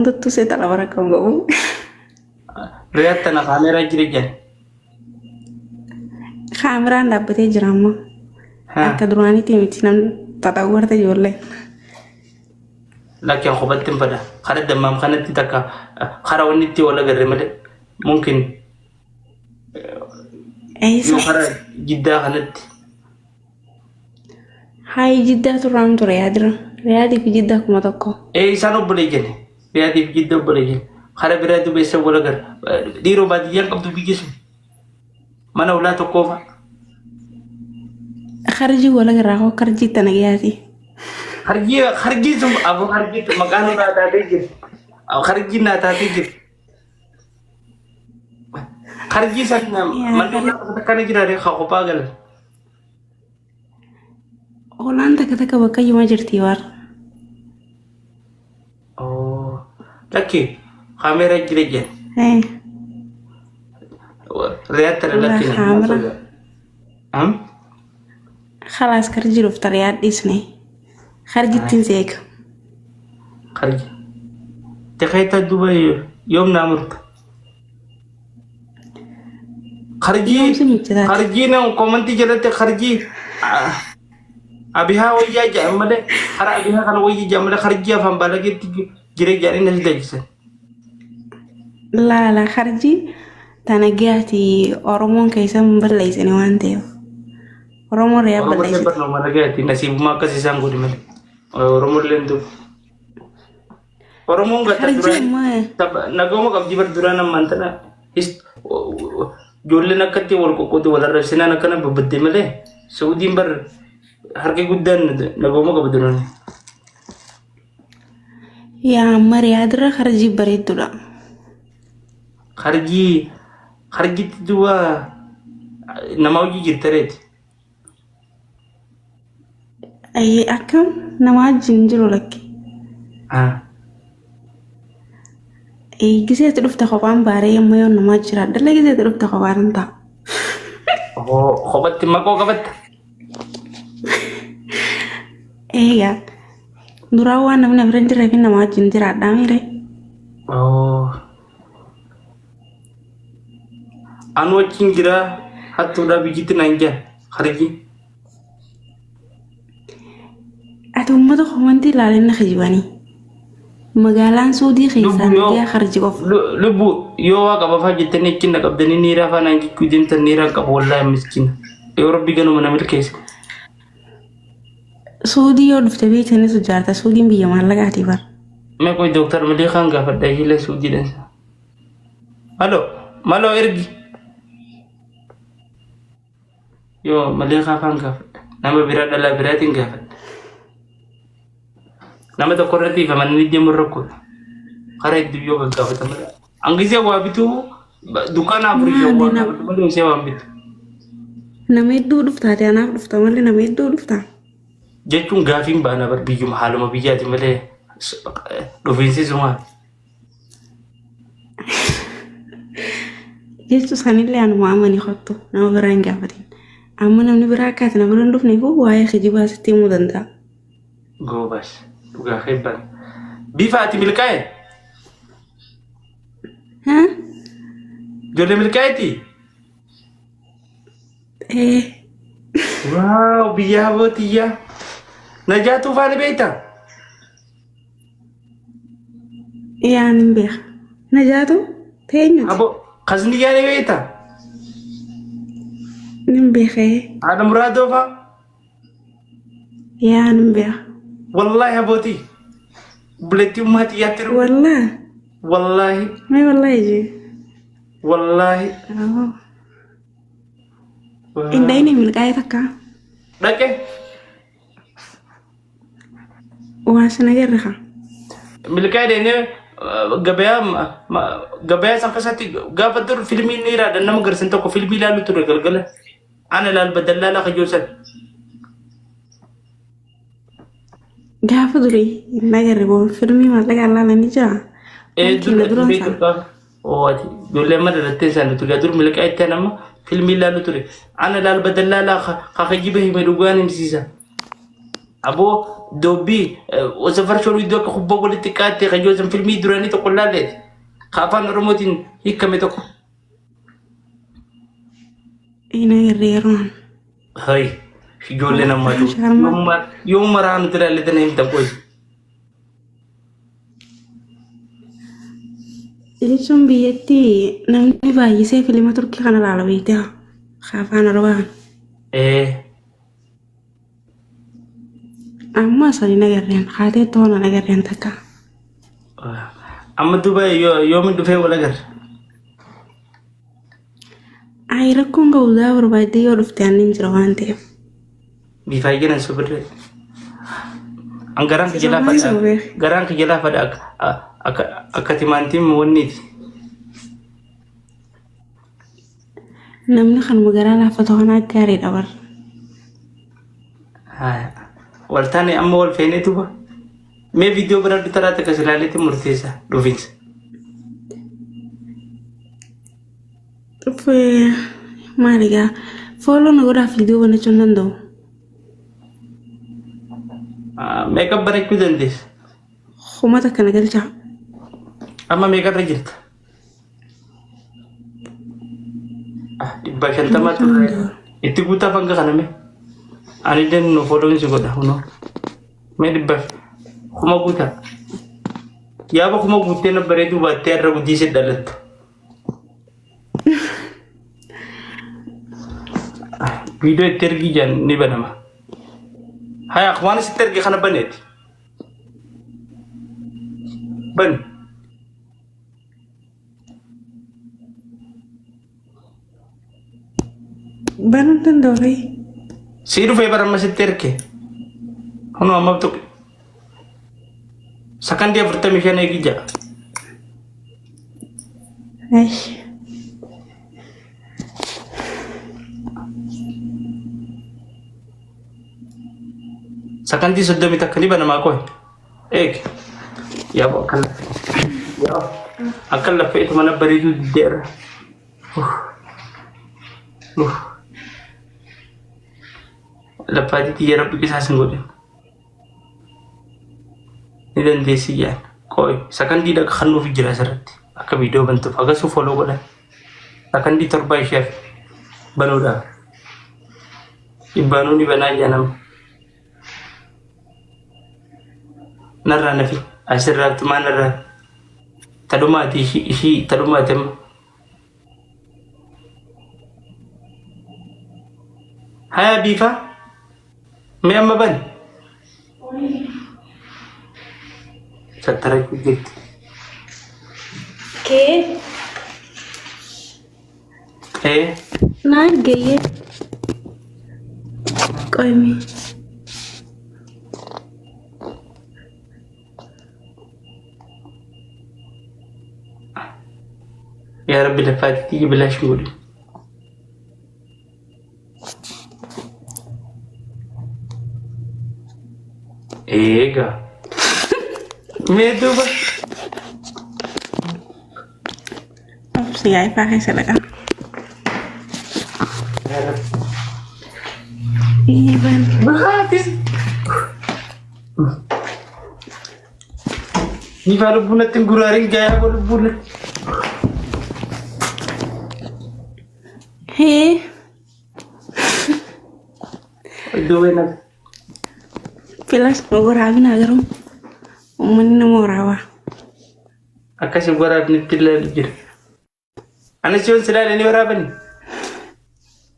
Hunduttuu see xala bara kan ga'u. Riyaad tana kaameeraa jira jedhan. Kaameraan dhaabbatee jira amma. Akka duraaniitii miti namni xaxawwarta ijoollee. Lakkeen kophatti hin fedha. Kara dammaam kanatti takka kara wanni itti wal agarre malee mumkin Eessa? yoo kara jiddaa kanatti. Hayi jiddaa turraan ture yaadira. Riyaadii fi jiddaa 1000. Ee isaan obboleeyyan. Riyaadii fi jiddaa obboleeyyan. Kara biraa duuba eessa wal agarra. Dhiiroo baadiyyaan qabdu biyyi sun. Mana ulaa tokkoo fa'a. Karjii wal agarraa koo karjii tana giyaati. Harjii harjii sun aboo harjii maqaan naa taatee jirti. Harjii naa taatee jirti. Harjii san manni ulaa takka ni jira haa kophaa galan. Hoolaan takka takka bakka iyyuma jirti war. Oh, lakki kaameeraa jira jeen. Eh, Riyaad tana lakki Walaa na. kaameraa. Am? Khalaas karji dhufta riyaad dhiisne. Karjittiin seeka. Karji. Tikeeta duba yoom naa murta? Karjii Yoomsi michitaati. karjii na komantii jalatti karjii abihaa wayyaa jedhan malee kara abihaa kana wayyaa jedhan malee karjii afaan baalageetti jiree jedhanii na sodaachisan. Laala karji tana giyaati Oromoon keessa hin balleessine waan ta'eef. Oromoon riyaa Oromoon illee balleessite. barnooma nagaati nasiibummaa akkas isaan godhi malee. Oromoon illee duuba. Oromoon gata Harji duraan ammoo nagooma qabdi bar duraan ammaan tana ijoolleen akkatti wal qoqqooti wal arrabsinaan akkana babbadde malee Saudiin bar harki guddaan nagooma qaba duraan. Yaa amma riyaadira harjii bareeddudha. Harjii harjitti duuba nama hojii jirta reeti. Ayyee akkam nama wajjin jiru lakki. Giseetti dhufte kophaan baaree amma yoo nama jira dhala giseetti dhufte kophaan hin ta'a. Kophatti maqoo qabatta. Eegaa duraan waan namni bira hin jirreef nama wajjin jiraadhaa miire. Anu wajjin jira hattuudhaa biyyitti naan jira harji. Ati uummata komantii ilaalee na kijibanii. Magaalaan Suudii keessaa Lubbu yoo nagaya harji qofa. Lubbu yoo waa qabafaa jettanii achi na qabdanii niiraa faanaan jechuu deemtan niiraan qabu wallaahi miskiina. Yoo rabbi ganuma na milkeesse. Suudii yoo dhufte beektanis ijaarta. Suudiin biyya maallaqaati bar. Mee qoy Dooktar Miliikaan gaafadha ishiilee Suudiidhaan. Malo malo ergi. Yoo Maliikaa faan gaafadha. Nama biraa dhalaa biraatiin gaafadha. Nama tokko irratti ifamanii deemuun rakkoodha. Karaa hedduu yoo gaggaafatan malee. Hangisee waa bituu dukkaana afurii shan waa Maali nama gaafatu malee isee waan bitu. nama hedduu dhuftaati anaaf dhufta malee nama hedduu dhufta. Jechuun gaafiin baana bar biyyuma haaluma biyyaati malee dhufiinsi sumaa. Jechu sanillee anuma amani kottu nama biraa hin gaafatin. Amma namni biraa akka ati na bira hin dhufneef waa'ee kijibaa sitti himuu danda'a. Goobas dhugaa keebban. Bifa ati milkaa'e? Haa? Ijoollee milkaa'eeti? Ee. Waaw biyya abootiyyaa. Najaatuu faana beektaa? Yaa nin beeka. Najaatu teenyuti. Abo kasni yaani beektaa? Nin beekee. Haadha muraadoo faa? Yaa nin beeka. Wallaahi abootii. Obboleettii ummaa xiyyaatti dhufu. Wallaa. Wallaahi. Mee wallaahi jee. Wallaahi. Hin dhayne milkaa'ee takka. Dhaqe. Waa sin agarre kaa. Milkaa'ee deemnee gabayaa gabayaa san keessatti gaafa dur filmii ni iraadha nama garsan tokko filmii ilaalu ture galgala. Ana ilaal badallaalaa kayyoo san. Gaafa durii hin agarre boo filmii maallaqaan ilaalan ni jira. Ee Maalki dur na ati duroon beektu sana. gaafa. Oo ati ijoollee amma dhalattee isaan nuti gaa dur milkaa'ee itti nama filmii ilaalu ture. Ana ilaal badallaalaa ka kijiba hime dhugaan himsiisa. Aboo doobbii osoo farshoon iddoo akka kubbaa walitti qaattee kayyoo san filmii duraanii tokko laalleeti. Ka afaan Oromootiin hiikame tokko. Hin agarre yeroon. Hay ijoolleen ammaatu. Sharma. Yoomuma rahaa nuti laalleetan himtan qoyi. Jechuun biyyatti namni baay'isee filima Turkii kana ilaala beektaa? Ka afaan Arabaa kana. Ee Amma san hin agarreen haatee toona hin agarreen takka. Amma duuba yoomin dhufee wal agarra? Ayi rakkoon qabu gaa barbaaddee yoo dhufte ani hin jira waan ta'eef. Biifaayyina sobirree. An garaan kiyya Sobaan laafadha. sobee. Garaan kiyya laafadha akka akka timaantiin wanniiti. Namni kanuma garaa laaffatu kanaa gaariidha bara. Wal taane amma wal feenee duuba. Mee viidiyoo bira taraa takka silaaleetti murteessa dhufiinsa. Dhufe maali gaa fooloo na godhaaf viidiyoo banachuu hin danda'u. Meeqa banachuu dandeessa? Kuma takka na galchaa. Amma meeqarra jirta? 150 turre. Itti guutaa hanga kana mee? Ani illee nu fooloon si godha kunoo. Mee dhibba kuma guutaa. Yaaba kuma guuttee na bareeduu baattee har'a gudii si dhalattu. Viidiyoo itti ergii jaan ni banama. Haya waan sitti erge kana baneeti. Bani. Banuu hin danda'u ree. Sii dhufee bara amma sitti erge. Kunoo amma tuqe. Sakandii 45 eegi ja'a. Eish. Sakandii 31 ni banamaa qoy. Eegi. Yaaboo akkan laffee. Yaaboo akkan laffee mana bareeduu diddeerra. Laffaatii xiyya rabbi qisaas hin godhin. Ni dandeessi jaan. Qoy sakandii dhaqa kan nuuf jira asirratti. Akka viidiyoo bantuuf akkasuu foloo godhan. Sakandii 7 isheef banuudhaaf. Dhibbaanuu ni banaa jaa nama. Narraa nafi asirraa tumaa narraa. Tadhumaati ishii tadhumaati amma. Haya biifaa. Mee amma bani. Sattarachuu jirti. Kee Ee na argayyee. Qoymi. Yaa Rabbi lafaati tiyya bilaash hin godhin. Eegaa. Mee duuba. Obsi yaa ifaa keessa dhaqa. Yaa Rabbi. Iban. Bahaatis. Nifaa lubbuu natti hin guraarin gaayaa koo lubbuu natti. Hee. Iddoo wayii natti. Filas waraabina garuu uummanni nama waraabaa. Akkasii waraabnitti ilaalu jira. Anis yoon si ilaale ni waraabani.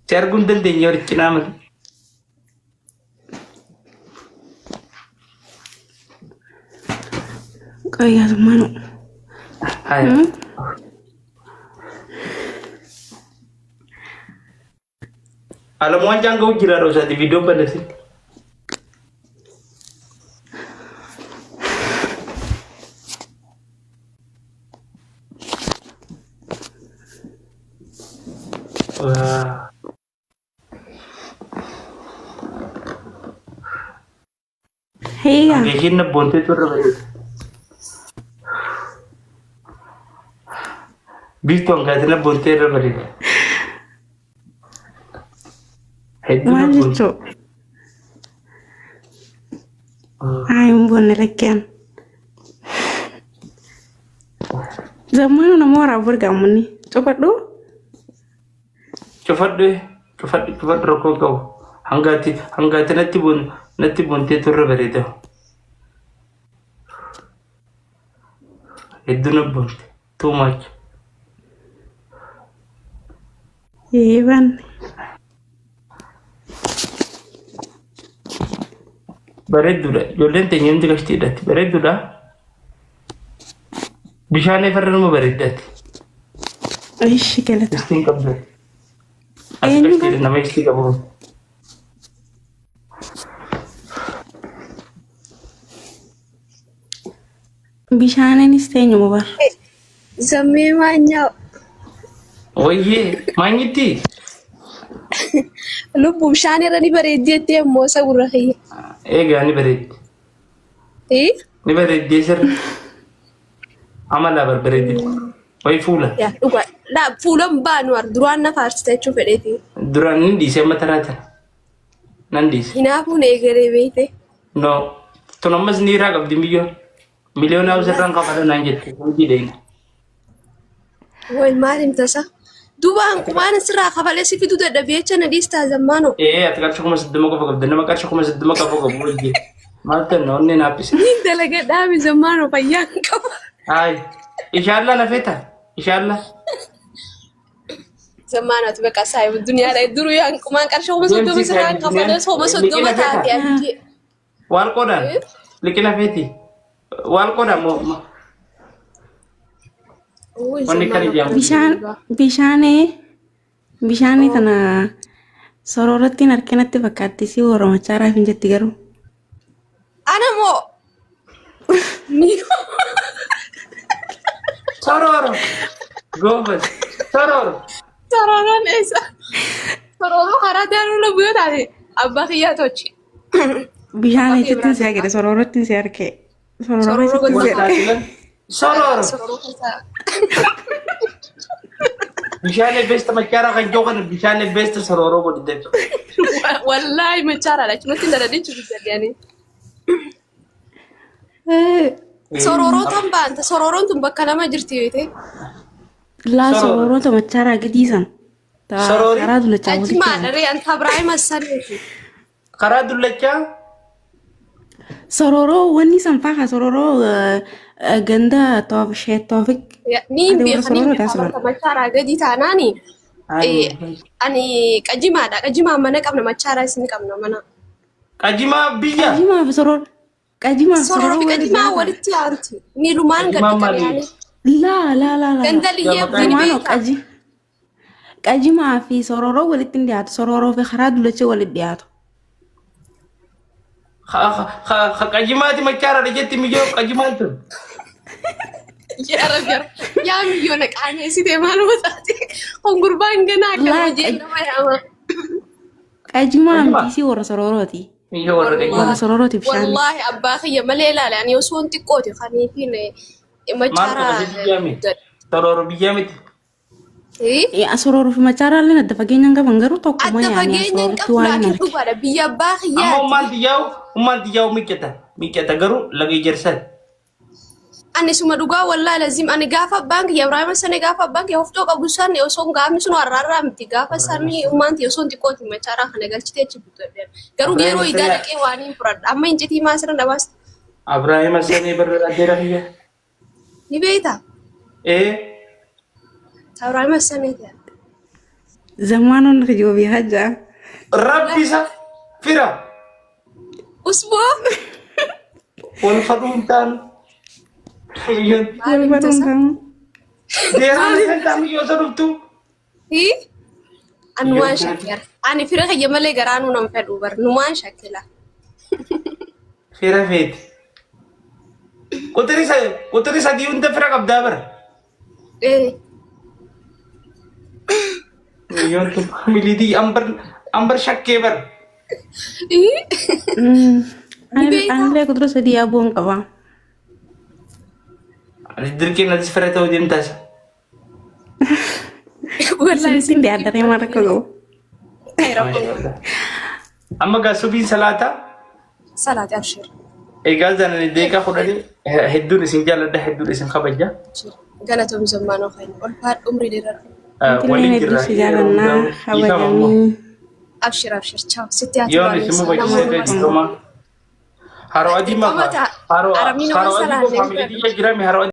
Si arguu hin dandeenye warri cinaa malee. Qoyyaasummaanu. Haya. Alamu waan jaan ga'u jira dhoosaati viidiyoon bannatin. Heeyaa. Isheen na boontee turre bareeda. Biiftuu hangaati na boontee irra bareeda. Hedduu na Maal boonte. jechuu? Cufanne lakkeen. Zammaanu nama waraabuu argaamonni. Cufadhu. Cufadhu cufadhu cufadhu rakkoo qabu. Hangaati hangaati natti bun natti buntee turre bareeda. Hedduu na bunte. Too much. Eeban. Bareedduudha. Ijoolleen teenya hundi gashtiidhaati. Bareedduudha. Bishaan efarra nama bareeddaati. Ishi galata. Istiin qabdu. As Eenyu gashtiidha nama istii qabu. Bishaaniinis teenyuma bar. Zammee maanyaa Wayyee maanyitti. lubbu bishaan irra ni bareeddi jettee ammoo isa gurra kiyya. Eegaa ni bareeddi. Eh? Ni bareeddee sirri. Amala barbareeddi. Wayi fuula. Yaa dhugaa. Laa fuulan baanu ar duraan na faarsita jechuu fedheeti. Duraan ni dhiisee amma taraa tana. Nan dhiise. Hinaafuun eegalee beekte. No. Tun ammas niiraa qabdi miyyoon. Miliyoona sirraan kafala naan jette. Hojii deena. Way maal himtasa? Duuba hanqumaan sirraa kafalee si fiduu dadhabee jecha na dhiistaa zammaanoo. Ee ati qarshii 30,000 qofa qabda. Nama qarshii 30,000 qabu qabu wajjin. Maal tanna onnee naaffise. Niin dalaga dhaabi zammaanoo fayyaa hin qabu. Hayi. Ishaallaa na feeta. Ishaallaa. Zammaanoo ati bakka saayibu duniyaadha. Duruu hanqumaan qarshii 30,000 Deemsi sirraa kafalee kuma 30 Liqina taate feeta. ati. Waal qoodaan. Liqina feeti. Waal qoodaan moo wanni kan ijaamu. Bishaan bishaanee bishaanii tana soroorattiin harkinatti fakkaatti si warra machaaraaf hin jetti garuu. Ana moo? Sorooro. Goobas. Sorooro. Sorooroon eessa? Sorooroo karaa daaruu lagu yoo taate abbaa kiyyaa tochi. Bishaan eessattiin si argite soroorattiin si arge. Sorooroo Sorooroo eessattiin si gosa arge. Sorooro. Sorooroo keessaa. Bishaan eebbeesta machaaraa kan jiru kana bishaan eebbeesta sorooroo godhite. Wallaahi machaaraadha. Achumatti hin dadhabin jiru jedhanii. Sorooroo tan baanta. Sorooroon tun bakka lama jirti beekte. Laa Sorooro. sorooroota machaaraa gadii san. Soroori. Karaa dullachaa Achi walitti maadha ree anta Ibraahim Hassaneeti. Karaa dullachaa. Sorooroo wanni san faa sorooroo ganda toofishee toofik. Ni hin Ati warra beeka ni hin sorooroo beeka taasisan. bakka machaaraa gadi taanaani. Ani qajimaadha. Qajimaa mana qabna machaaraa isin qabna mana. Qajimaa biyya. Qajimaa fi sorooroo. Qajimaa fi Sorooroo sorooroo fi walitti qajimaa dhiyaatan. walitti aanti. Miilumaan gad Qajimaan dhiqanii maali? yaani. Laa laa laa laa. Ganda liyyee Yaa abdiin Maano beeka. qaji. Qajimaa fi sorooroo walitti hin dhiyaatu. Sorooroo fi karaa dullachee walitti dhiyaatu. Qajimaati machaaraadha jetti miyyoo qajimaan tun. Yaa Rabbi yaa Rabbi. Yaa miyyoona qaaneessitee maaluma taate. Kun gurbaan ganaa akka Laa hojii nama yaama. Qajimaa Qajimaa? miti isii warra soroorooti. Miyyoo warra qajimaa. Warra soroorooti bishaan. Wallaahi abbaa kiyya malee ilaale ani osoo hin xiqqooti kaniifiin Maal machaaraa qabasi biyyaa miti. Sorooroo biyyaa miti. Sorooroo fi machaaraallee adda fageenya hin qaban garuu tokkuma Adda yaani fageenya hin soroorootti qabu waan hin laakiin arge. dhugaadha biyya abbaa Amma kiyyaati. ummaan xiyyaa'u ummaan xiyyaa'u miccata. Miccata garuu laga ijarsaati. Ani suma dhugaa wallaahi lazim ani gaafa abbaan kiyya Ibraahim Hassane gaafa abbaan kiyya hoftoo qabu san osoo gaafni sun har'aarraa miti gaafa sami ummaan tiyya osoo xiqqooti machaaraa kana galchitee achi guddadhe. Garuu Ibraahim yeroo idaa Hassane dhaqee waan hin fudhadha. Amma incitii maa sirra dhabaas Ibraahim Hassane barra adeera kiyya. ni beektaa? Ee Ibraahim Hassane ta'e. Zammaanoon kijiba beekaa jira. Rabbi isa fira Usboo wal fadhuun taanu. Miyyoon maal Wal himta baruun isa? ta'u. deeraan kan ta'a miyyoo isa dhuftu. Ani waan shakkira. Ani fira kiyya malee garaa nuun fedhu bar numaan shakkila. Fira feeti. Qutiri sadii hunda fira qabdaa bara. Ee Miyyoon tun miliitii ambar ambar shakkee bara. Ni beektaa? Anillee kudura sadii yaabuun qaba. Ani dirqiin atis fira ta'uu deemtaas. Wallaahi Isinitti hin dhiyaaddaree maal akka qabu. Amma gaa subiin salaataa. Salaati abshir. Egaa zanani deeqa 10 hedduun isin jaalladha, hedduun isin kabaja. Galatoom zammaanoo keenya. Ulfaadhu, umrii dheeradhu. Nutilleen Waliin hedduu jirra si yeroo jaalannaa, hundaa'u. Dhiifama ammoo. kabajamii. Abshir, abshir, chaaw. Sitti haa Yoon isin mufachiisee ta'e dhiifama. Haroo adii Dirqama mafa. ta'a. Haroo Arabni nama haroo adii salaalee. koo faamilii kiyya jirame haroo adii.